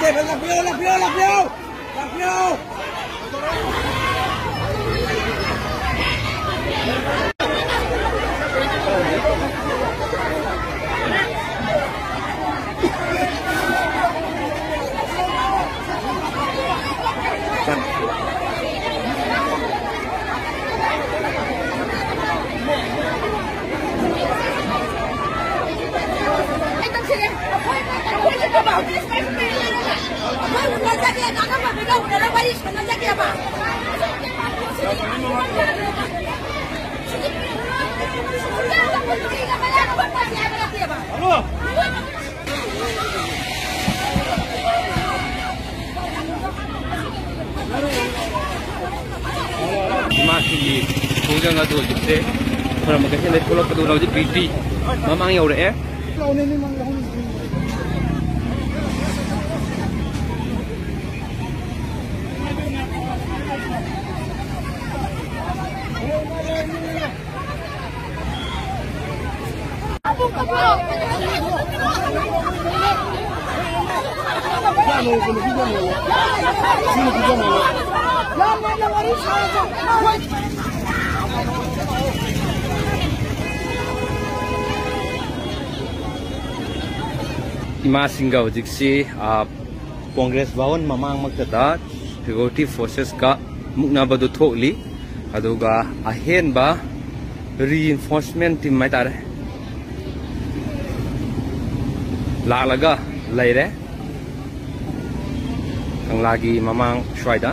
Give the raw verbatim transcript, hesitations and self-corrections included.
ꯂꯥꯛꯄꯤꯌꯨ, ꯂꯥꯛꯄꯤꯌꯨ, ꯂꯥꯛꯄꯤꯌꯨ! ꯂꯥꯛꯄꯤꯌꯨ! ꯏꯃꯥꯁꯤꯡꯒꯤ ꯈꯣꯡꯖꯪ ꯑꯗꯨ ꯍꯧꯖꯤꯛꯁꯦ ꯈꯨꯔꯝꯕ ꯀꯩꯊꯦꯜꯗ ꯊꯣꯛꯂꯛꯄꯗꯨꯅ ꯍꯧꯖꯤꯛ ꯕꯤꯇꯤ ꯃꯃꯥꯡ ꯌꯧꯔꯛꯑꯦ꯫ ꯏꯃꯥꯁꯤꯡꯒ ꯍꯧꯖꯤꯛꯁꯤ, ꯑ, ꯀꯣꯡꯒ꯭ꯔꯦꯁ ꯚꯋꯟ ꯃꯃꯥꯡꯃꯛꯇꯗ ꯁꯦꯀ꯭ꯌꯨꯔꯤꯇꯤ ꯐꯣꯔꯁꯦꯁꯀ ꯃꯨꯛꯅꯕꯗꯨ ꯊꯣꯛꯂꯤ꯫ ꯑꯗꯨꯒ ꯑꯍꯦꯟꯕ ꯔꯤꯏꯟꯐꯣꯔꯁꯃꯦꯟ ꯇꯤꯝ ꯍꯥꯏꯇꯥꯔꯦ, ꯂꯥꯛꯂꯒ ꯂꯩꯔꯦ ꯀꯪꯂꯥꯒꯤ ꯃꯃꯥꯡ ꯁ꯭ꯋꯥꯏꯗ꯫